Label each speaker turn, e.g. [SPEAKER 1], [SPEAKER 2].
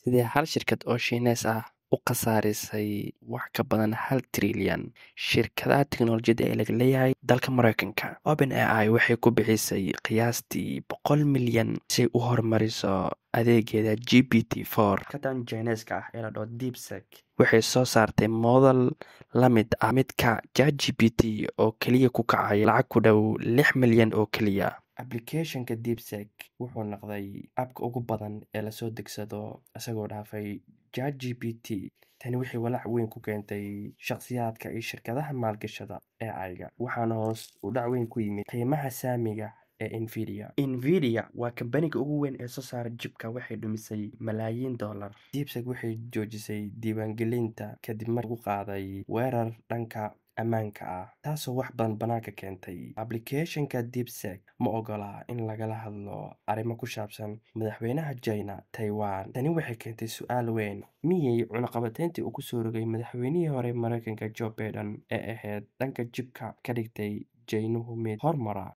[SPEAKER 1] Sidee hal shirkad oo Shiinees ah u khasaarisay wax ka badan 1 trilyan shirkadaha tiknoolajiyadda ee laga leeyahay dalka Mareykanka? OpenAI waxay ku bixisay qiyaastii 100 milyan si ay u horumariso adeeggeeda GPT-4. Shirkaddan Chineeska ah ee la dhaho DeepSeek waxay soo saartay model la mid ah midka ChatGPT oo kaliya ku kacaya lacag ku dhow 6 milyan oo keliya. Application-ka DeepSeek wuxuu noqday app-ka ugu badan ee lasoo degsado, isagoo dhaafay ChatGPT. Tani waxay walaac weyn ku keentay shakhsiyaadka iyo shirkadaha maalgashada AI-ga, waxaana hoos u dhac weyn ku yimid qiimaha saamiga ee Nvidia. Nvidia waa kambaniga ugu weyn ee soo saara chip-ka, waxay dhumisay malaayiin dollar. DeepSeek waxay joojisay diiwaangelinta kadib markii lagu qaaday weerar dhanka ammaanka ah, taasoo wax badan bannaanka keentay. Application-ka DeepSeek ma oggola in lagala hadlo arrimo ku saabsan madaxweynaha China, Taiwan. Tani waxay keentay su'aal weyn: miyay cunaqabatayntii uu ku soo rogay madaxweynihii hore ee Mareykanka Joe Biden ee ahayd dhanka chip-ka ka dhigtay Shiinuhu mid horumara?